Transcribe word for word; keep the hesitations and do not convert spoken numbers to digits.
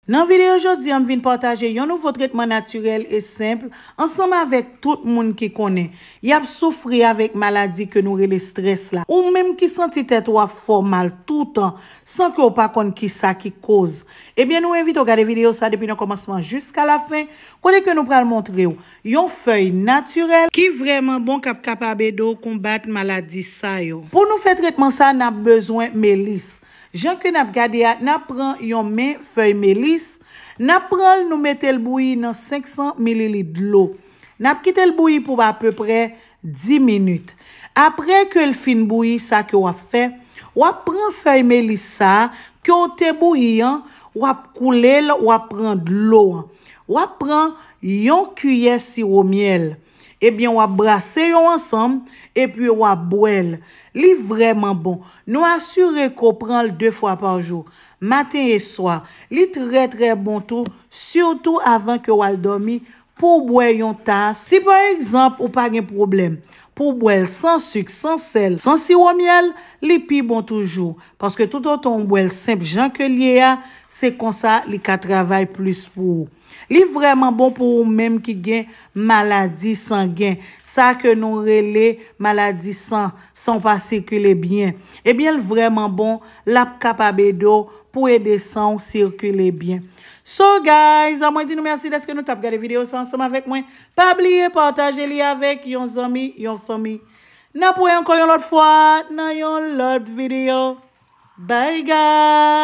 Nan videyo jodi a, m vin pataje yon nouvo tretman natirèl e senp ansanm avèk tout moun ki konnen y ap soufri avèk maladi ke nou rele strès la. Ou menm ki santi tèt ou ap fè w mal toutan san ke w pa konn kisa ki koz, ebyen nou envite w gade videyo sa depi nan kòmansman jiska lafen, kote ke nou pral montre w yon fèy natirèl ki vrèman bon k ap kapab ede w konbat maladi sa yo. Pou nou fè tretman sa, n ap bezwen melis. Jan ke n ap gade a, n ap pran yon men fèy melis, n ap pran l, nou mete l bouyi nan senk san mililit dlo. N ap kite l bouyi pou apeprè dis minit. Apre ke l fin bouyi, sa ke w ap fè, w ap pran fèy melis sa a ke w te bouyi an, w ap koule l, w ap pran dlo an. W ap pran yon kiyè siwo myèl. Ebyen, w ap brase yo ansanm, epi w ap bwè l. Li vrèman bon. Nou asire ke w pran l de fwa pa jou, maten e swa. Li trè, trè bon tou, sitou avan ke w al dòmi, pou w bwè yon tas. Si pa egzanp, ou pa gen pwoblèm pou w bwè l san sik, san sèl, san siwo myèl, li pi bon toujou. Paske toutotan w bwè l senp jan ke l ye a, se konsa li ka travay plis pou ou. Li vrèman bon pou ou menm ki gen maladi sangen, sa ke nou rele maladi san, san w pa sikile byen. Ebyen, l vrèman bon, l ap kapab ede w pou ede san w sikile byen. So, guys, a mwen di nou mèsi dèske nou t ap gade videyo sa ansanm avèk mwen. Pa bliye pataje li avèk yon zanmi, yon fanmi. N ap wè ankò yon lòt fwa nan yon lòt videyo. Bye, guys!